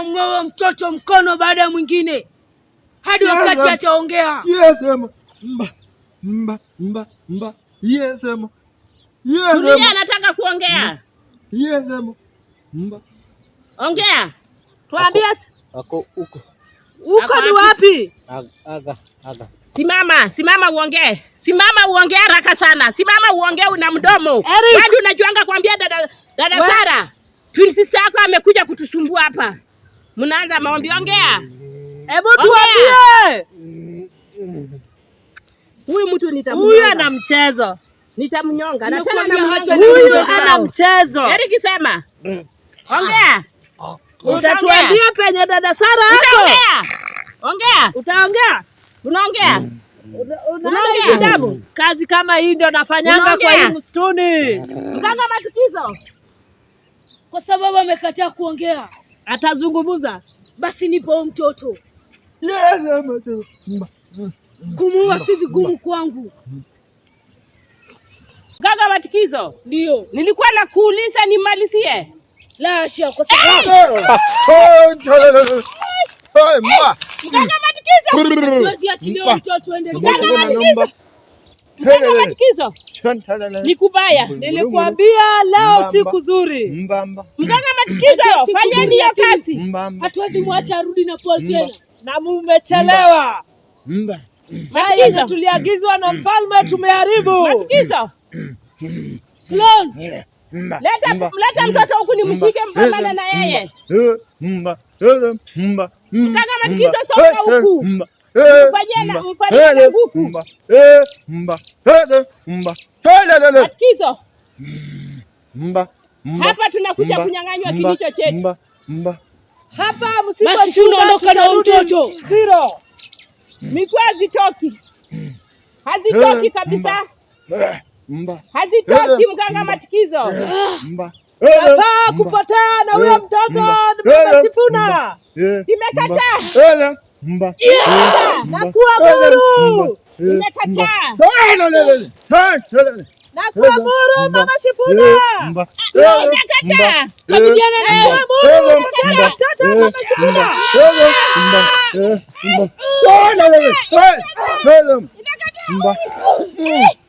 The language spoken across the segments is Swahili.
Nitamng'oa mtoto mkono baada ya mwingine hadi wakati ataongea. Yes, mba mba mba mba. Yes, yes. Tulia, anataka kuongea. Yes, mba. Ongea. Tuambie Ako huko. uko ni wapi? Aga aga. Simama, simama uongee. Simama uongee haraka sana. Simama uongee, una mdomo. Eric. Wewe unajuanga kuambia dada Sara. Twin sister yako amekuja kutusumbua hapa. Mnaanza maombi, ongea. Hebu tuambie. Huyu mtu nitamnyonga. Huyu ana mchezo. Nitamnyonga. Na tena Nimekuambia namnyonga. hacha Huyu Mchezo. ana mchezo. Eric sema. Ongea. Utatuambia penye dada Sara ako. Utaongea. Ongea. Utaongea? Unaongea. Unaona hizi damu? Kazi kama hii ndio nafanyanga kwa Unaongea? hii msituni. Mganga matikizo. Kwa sababu amekataa kuongea, Atazungumza. basi nipo huyu mtoto. Yes, mba. Kumuua si vigumu kwangu. Mganga matikizo. Ndio, Nilikuwa nakuuliza nimalizie. la hasha, kwa sababu Hey, mba. Mganga matikizo. hatuwezi achilia huyu mtoto ende. Mganga matikizo. Mganga matikizo. Ni kubaya. Nilikwambia leo siku nzuri. Mba mba. Mganga matikizo, Siku fanyeni hiyo nzuri. kazi. Mba mba. Hatuwezi mwacha arudi na Paul tena. Na mumechelewa. Mba. Saa yenye tuliagizwa na mfalme tumeharibu. Matikizo. Clone, Mba. Leta leta mtoto huku nimshike mpambane na yeye. Mba. Mba. Mganga matikizo, songa huku. Mba. Mfanyie na nguvu. Mba. Mba. Mba. Matikizo. Mba. Mba. Hapa tunakuja kunyang'anywa kilicho chetu. Mba. Mba. Hapa Basi msipochunga tunaondoka na huyu tutarudi mtoto. Zero. Miguu hazitoki. Hazitoki kabisa. Mba. Hazitoki mganga matikizo. Mba. Nafaa kupotea na huyo mtoto Mama Sifuna. Nimekataa. Mba. Nakuamuru. Nimekataa. Nakuamuru Mama Sifuna. Nimekataa. Kabiliana naye. Nakuamuru potea na mtoto Mama Sifuna. Mba.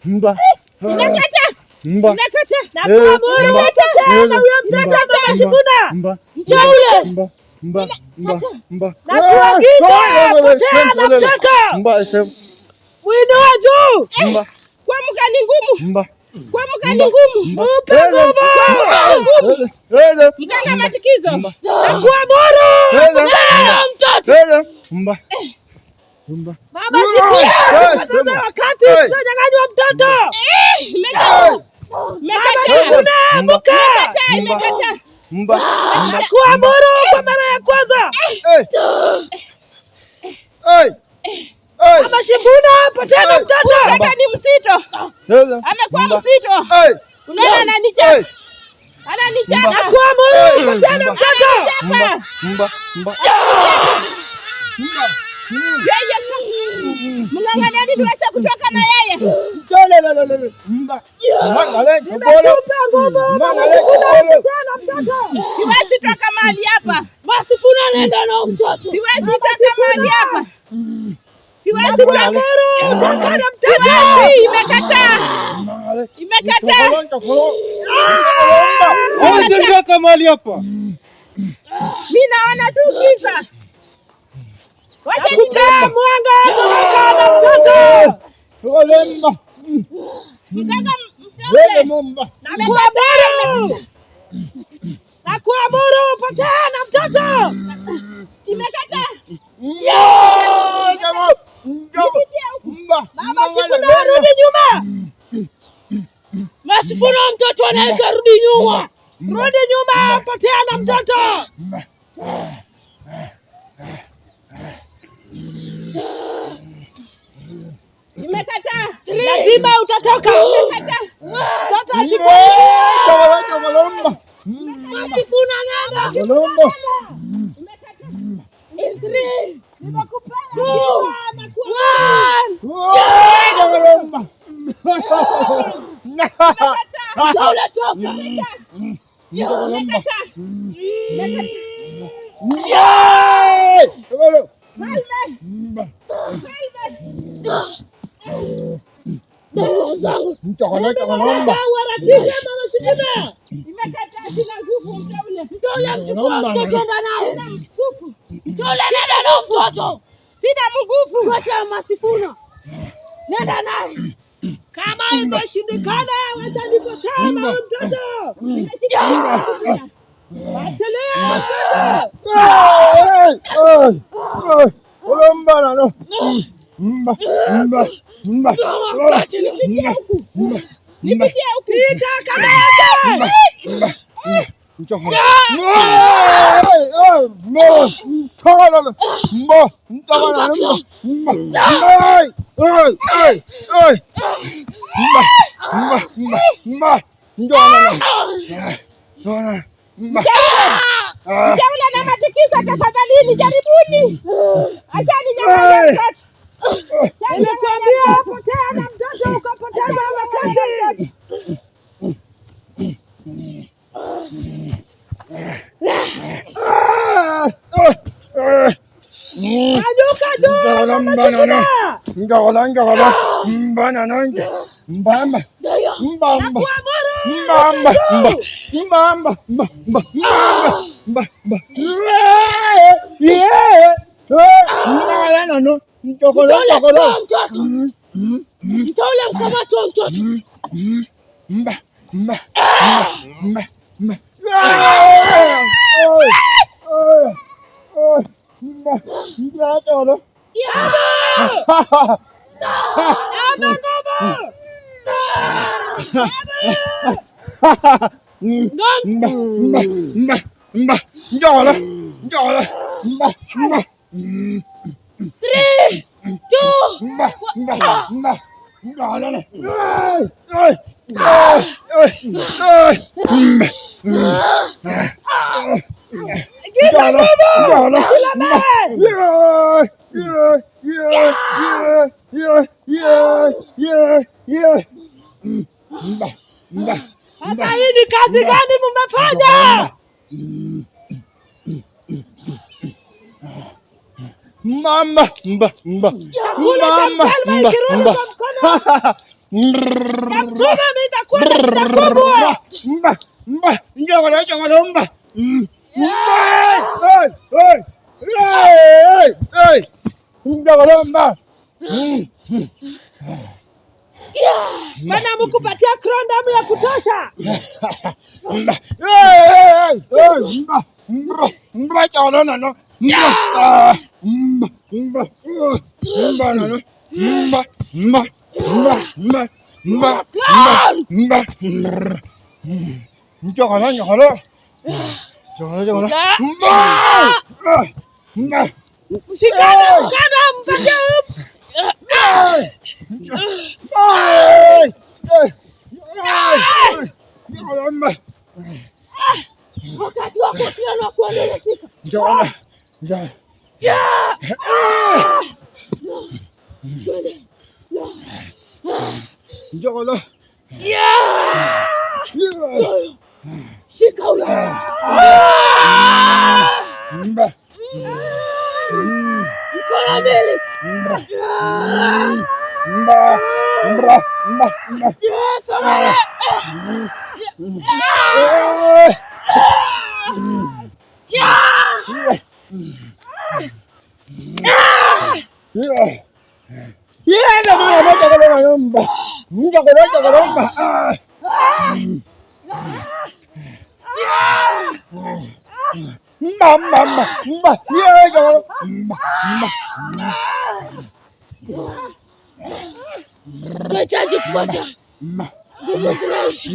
Mba. Nimekataa. Mba. Nimekataa. Nakuamuru potea na huyo mtoto Mama Sifuna. Mba. Mteule. Mba. Mba. Mba. Mba. Nakuagiza potea na mtoto. Mba. SM. Mwinue juu. Mba. Kuamka ni ngumu. Mba. Kuamka ni ngumu. Mupe nguvu. Mganga matikizo. Nakuamuru. Na mtoto. Mba. Mba. Mama Sifuna, usipoteze wakati tushanyang'anywa mtoto. Imekataa. Imekataa. Sifuna, amka. Imekataa. Imekataa. Mba. Nakuamuru kwa mara ya kwanza. Hey. Hey. Hey. Mama Sifuna, potea na mtoto. Mtoto ni mzito. Amekuwa mzito. Hey. Unaona ananichapa. Ananichapa. Nakuamuru potea na mtoto. Ananichapa. Mba. Mba. Yeye sasa. Mng'ang'anieni tuweze kutoka na yeye. Mba. Nimekupa nguvu Mama Sifuna, potea na mtoto. Siwezi toka mahali hapa. Masifuna anaenda na huyu mtoto. Siwezi toka mahali hapa. Siwezi toka. Nakuamuru toka na mtoto. Siwezi, imekataa. Imekataa. Hawezi mahali hapa. Mimi naona tu giza. Wacha Nakupea mwanga, toka na mtoto. Mganga mteule. Nakuamuru. Nakuamuru potea na mtoto. Imekataa. Mama Sifuna, rudi nyuma. Masifuna mtoto anaweza rudi nyuma. Rudi nyuma, potea na mtoto. Imekataa. Lazima utatoka. Imekataa. Mtoto asipoingia. Masifuna nenda. Imekataa. In three, Nimekupea two, giza na one. Mteule toka. Imekataa. Imekataa. Uharakishe mama Shikina. Imekataa kila nguvu mteule. Mteule mchukua mtoto enda naye. Mteule nenda na mtoto. Sina mguvu. Tuache Masifuna. Nenda naye. Kama imeshindikana, wacha nipotee na huyu mtoto. Achilia mtoto. Nipitie huku. Pita kama yake. Mteule na matikiso tafadhalini, jaribuni. Ashaninyang'anya mtoto. Nilikwambia potea na mtoto ukapoteza wakati. Anyuka juu mama Shikina. Mteule chukua mtoto. Mteule mkamate huyo mtoto. Three, two, Sasa hii ni kazi gani mmefanya? Mamba, mba, mba. Chakula cha mfalme ikirudi kwa mkono ya mtume, mimi nitakuwa na shida kubwa. Mba, mba, njogolo, njogolo, mba. Mba, hey, hey, hey, hey. Njogolo, mba. Maana mkupatia kondomu ya kutosha. Mba, hey, hey, hey, mba, mba, mba, njogolo, no, no. Mba, ah, mba, mba, mba, no, no. Mba, mba, mba, mba, mba, mba, mba. Njogolo, njogolo. Njogolo, njogolo. Mba, mba. Mshikane mkono mpatie huyu. Wakati wako kila na kuenda umefika. Shika huyo. Mkono mbili. Yes, somele. Tunahitaji kupata nguvu zinaisha.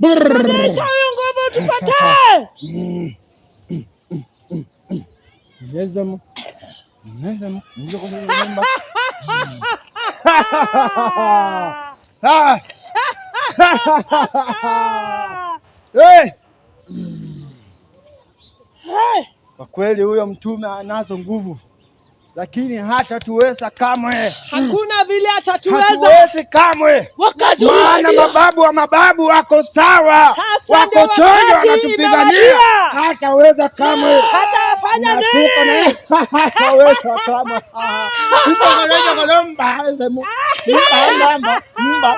Rudisha huyu nguvu tupotee. Hey! Kwa kweli huyo mtume anazo nguvu, lakini hatatuweza kamwe. Hakuna vile atatuweza. Hatuwezi kamwe, Wakati maana umewadia. mababu wa mababu wako sawa, Sasa wako ndio chonjo, wakati wanatupigania. imewadia. Hataweza kamwe. Hatafanya Na tuko na nini? hataweza kamwe. Mba, mba.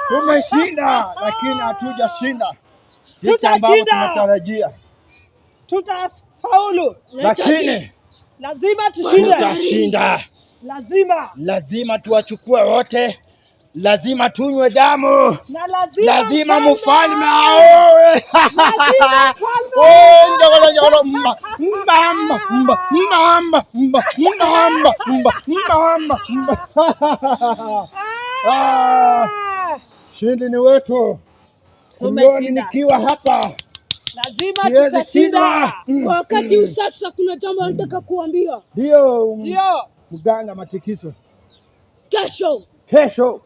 Tumeshinda, lakini hatujashinda jinsi ambavyo Tutashinda. tunatarajia, Tutafaulu. lakini Lazima tushinde. tutashinda. Lazima. Lazima tuwachukue wote, lazima tunywe damu, Na lazima lazima mfalme mfalme aowe. Lazima mfalme Oh, njogolo, njogolo, mba, mba, mba, mba, mba, mba, mba, mba, mba, mba, mba, mba. Ah, shindi ni wetu. Kulioni Tumeshinda. nikiwa hapa Lazima siwezi tutashinda. shindwa. Kwa wakati huu sasa, kuna jambo nataka kuambia. Ndio Ndio. mganga Matikiso, Kesho kesho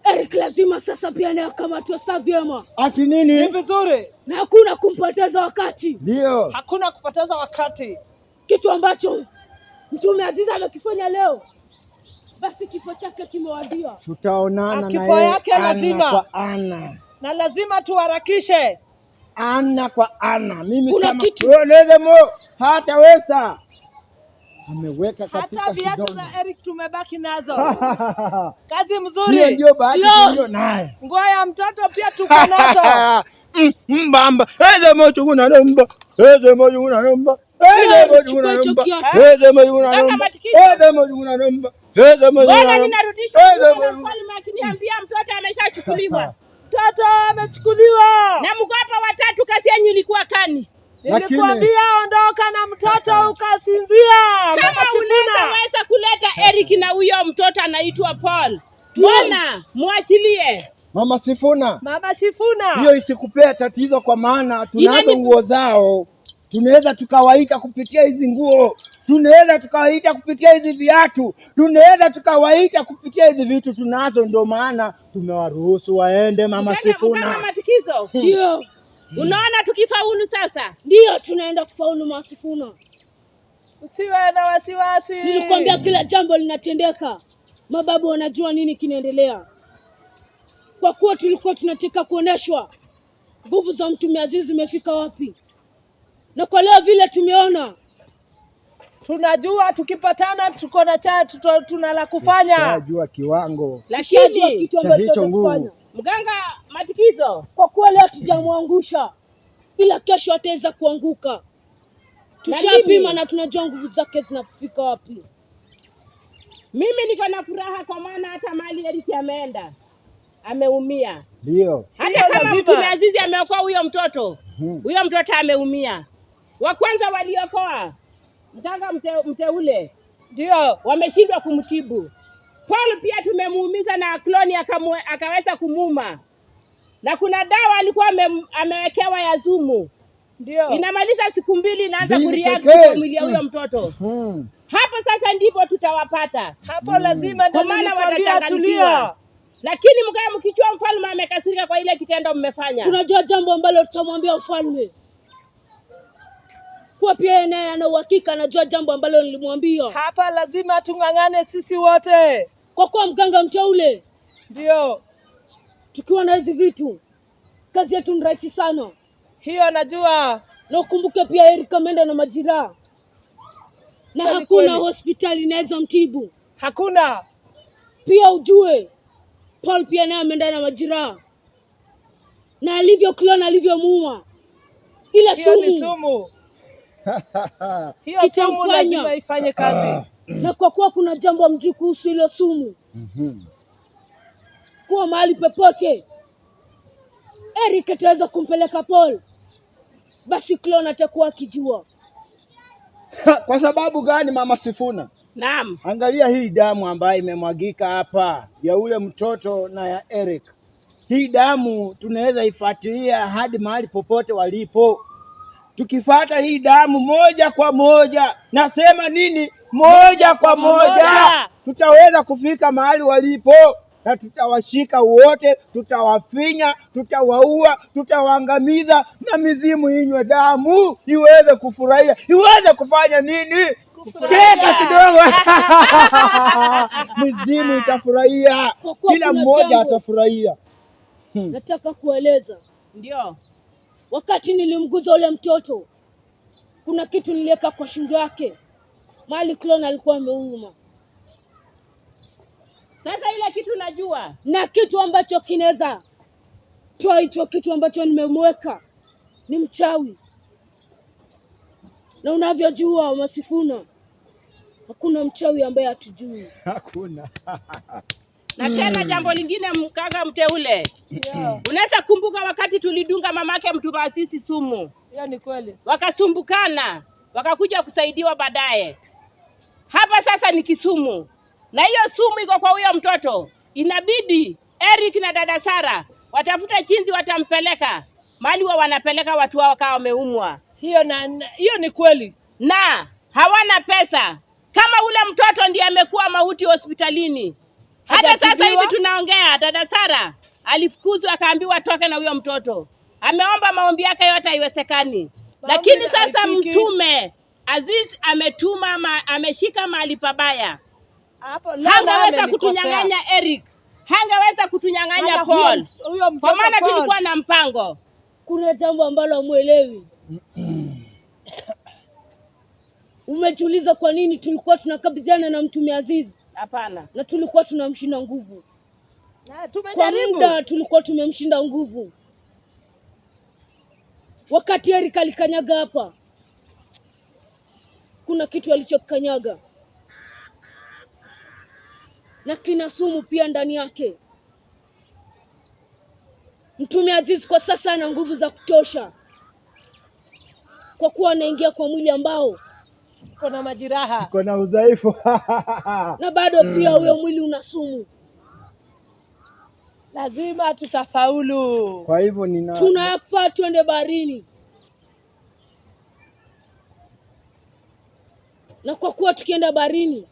Eric lazima sasa pia naye akamatwe saa vyema, ati Ni nini? vizuri. na hakuna kumpoteza wakati, Ndio Hakuna kupoteza wakati. kitu ambacho Mtume Aziza amekifanya leo, basi kifo chake kimewadia. tutaonana na Kifo yeye yake ana lazima. kwa ana, Na lazima tuharakishe. ana kwa ana. Mimi Kuna kama kitu. Wewe leze mo hataweza, ameweka katika Hata viatu kidonda. za Eric tumebaki nazo. Kazi Hiyo mzuri. ndio bahati Ndio. tulio nayo. Nguo ya mtoto pia tuko nazo. Mbamba eze mochuguna nomba eze mochuguna nomba eze mochuguna Chukua hicho nomba kiatu. eze mochuguna Mganga nomba Matikiso. eze mochuguna nomba eze mochuguna Mbona nomba ninarudishwa eze nyuma na mochuguna mfalme akiniambia mtoto ameshachukuliwa Mtoto amechukuliwa. na mkopa watatu, kazi yenyu ilikuwa kani? Lakini- Nilikwambia ondoka na mtoto ukasinzia. Kama Mama unaweza Shifuna. weza kuleta Eric na huyo mtoto anaitwa Paul, mbona mwachilie? Mama Sifuna, Mama Shifuna. hiyo isikupea tatizo, kwa maana tunazo Inani- nguo zao, tunaweza tukawaita kupitia hizi nguo, tunaweza tukawaita kupitia hizi viatu, tunaweza tukawaita kupitia hizi vitu tunazo, ndio maana tumewaruhusu waende. Mama Mganga Sifuna, Matikizo, Ndio, unaona tukifaulu sasa. ndio tunaenda kufaulu Masifuna. Usiwe na wasiwasi. Nilikwambia kila jambo linatendeka, mababu wanajua nini kinaendelea. Kwa kuwa tulikuwa tunataka kuoneshwa nguvu za Mtume Azizi zimefika wapi, na kwa leo vile tumeona Tunajua tukipatana tuko na cha tuna la kufanya. Tushajua kiwango tushajua Lakini kitu cha ambacho hicho nguvu. tutafanya. mganga Matikizo, Kwa kuwa leo tujamwangusha, ila kesho ataweza kuanguka. Tushapima na tunajua nguvu zake zinafika wapi. mimi niko na furaha kwa maana hata mali Eric ameenda ameumia. Ndio Hata Hiyo kama lazima. Mtume Azizi ameokoa huyo mtoto, huyo mtoto ameumia. Wa kwanza waliokoa mganga mteule Ndio. wameshindwa kumtibu. Paul pia tumemuumiza na kloni akaweza kumuma, na kuna dawa alikuwa amewekewa ya zumu, Ndio. inamaliza siku mbili inaanza Mbili kureact pekee. kwa mwili ya huyo mtoto. Hapo sasa ndipo tutawapata, Hapo lazima ndio kwa maana nilikwambia watachanganyikiwa. tulia. Lakini mkaa mkichua mfalme amekasirika kwa ile kitendo mmefanya. Tunajua jambo ambalo tutamwambia mfalme, kuwa pia yeye naye ana uhakika, anajua jambo ambalo nilimwambia. Hapa lazima tung'ang'ane sisi wote. Kwa kuwa mganga mteule, Ndio. tukiwa na hizi vitu, kazi yetu ni rahisi sana. Hiyo najua. Na ukumbuke pia Eric ameenda na majeraha na Kweli, hakuna kweli. hospitali inaweza mtibu. Hakuna. Pia ujue Paul pia naye ameenda na majeraha, na alivyo clone alivyomuua, ila Hiyo ni sumu sumu. Hiyo sumu Itamfanya. lazima ifanye kazi. Na kwa kuwa kuna jambo hamjui kuhusu ilo sumu, kuwa mahali popote Eric ataweza kumpeleka Paul, basi clone atakuwa akijua. Kwa sababu gani, Mama Sifuna? Naam. Angalia hii damu ambayo imemwagika hapa ya ule mtoto na ya Eric. Hii damu tunaweza ifuatilia hadi mahali popote walipo. Tukifata hii damu moja kwa moja, nasema nini? Moja kwa moja moja. tutaweza kufika mahali walipo. Na tutawashika wote, tutawafinya, tutawaua, tutawaangamiza, na mizimu inywe damu iweze kufurahia, iweze kufanya nini? Teka kidogo mizimu itafurahia, Kwa kuwa kila kuna mmoja jambo. atafurahia. Nataka kueleza, Ndio. wakati nilimguza ule mtoto, kuna kitu niliweka kwa shingo yake, mahali clone alikuwa ameuma, Sasa ile kitu najua. Na kitu ambacho kinaweza toa hicho kitu ambacho nimemweka ni mchawi, na unavyojua Masifuna, hakuna mchawi ambaye hatujui. Hakuna. Na tena jambo lingine, mkaka mteule, unaweza kumbuka wakati tulidunga mamake Mtume sumu, Hiyo ni kweli. Wakasumbukana, wakakuja kusaidiwa baadaye. Hapa sasa ni Kisumu, na hiyo sumu iko kwa huyo mtoto. Inabidi Eric na dada Sara watafute chinzi watampeleka mahali wa wanapeleka watu wao kama wameumwa. Hiyo ni kweli. Na hawana pesa. Kama ule mtoto ndiye amekuwa mauti hospitalini. Hata sasa hivi Hajatibiwa? tunaongea, dada Sara alifukuzwa akaambiwa toke na huyo mtoto. Ameomba maombi yake yote haiwezekani. Lakini sasa haifiki. Mtume Aziz ametuma ameshika mahali pabaya. Hapo leo Hangeweza amenikosea. kutunyang'anya Eric. Hangeweza kutunyang'anya Maana huyo Paul. huyo mtoto Kwa maana Paul. tulikuwa na mpango. Kuna jambo ambalo hamuelewi. Umejiuliza kwa nini tulikuwa tunakabidhiana na Mtume Aziz Hapana. na tulikuwa tunamshinda nguvu? Na Kwa tumejaribu. muda tulikuwa tumemshinda nguvu. Wakati Eric alikanyaga hapa, kuna kitu alichokanyaga na kina sumu pia ndani yake. Mtume Aziz kwa sasa ana nguvu za kutosha, kwa kuwa anaingia kwa mwili ambao Kuna majeraha. Kuna udhaifu. na bado pia huyo mwili una sumu. Lazima tutafaulu. Kwa hivyo nina Tunafaa twende baharini, na kwa kuwa tukienda baharini,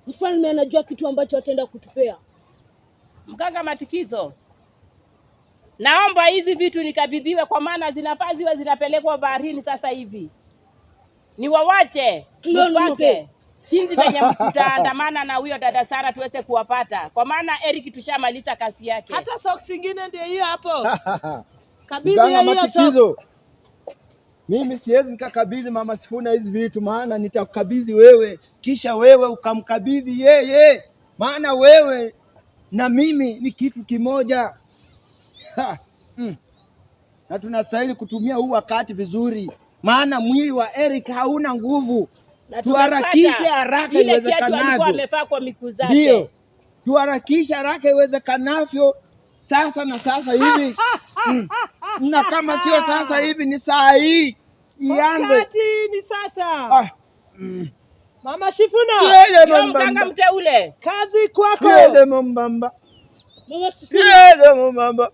mfalme anajua kitu ambacho ataenda kutupea. Mganga Matikizo, naomba hizi vitu nikabidhiwe, kwa maana zinafaa ziwe zinapelekwa baharini sasa hivi. Niwawache Tulione mpange mpe. chinzi venye tutaandamana na huyo dada Sara tuweze kuwapata, kwa maana Eric tushamaliza kazi yake. Hata socks ingine ndio hiyo hapo. Kabidhi Mganga hiyo Matikizo, socks. mimi siwezi nikakabidhi Mama Sifuna hizi vitu, maana nitakukabidhi wewe, kisha wewe ukamkabidhi yeye, maana wewe na mimi ni kitu kimoja. Ha, Na tunastahili kutumia huu wakati vizuri, maana mwili wa Eric hauna nguvu. Na Tuharakishe tumepata haraka ile kiatu alikuwa iwezekanavyo. amevaa kwa miguu zake. Ndio, tuharakishe haraka iwezekanavyo, sasa na sasa hivi. Na kama sio sasa hivi ni saa hii ianze. Wakati ni sasa. Ah. Mama Shifuna, Yele Ndio mganga mambamba. mteule. kazi kwako. Yele mambamba. Mama Sifuna, Yele mambamba.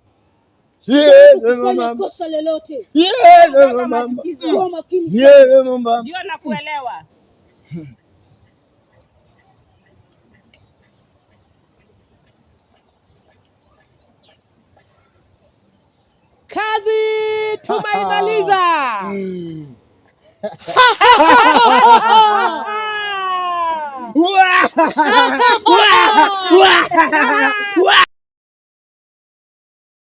Yele kufanya mambamba. kosa lolote, Yele Mganga mambamba. Matikizo. kuwa makini sana. Yele mambamba. Ndio nakuelewa. Kazi tumeimaliza. Wah! Wah! Wah! Wah!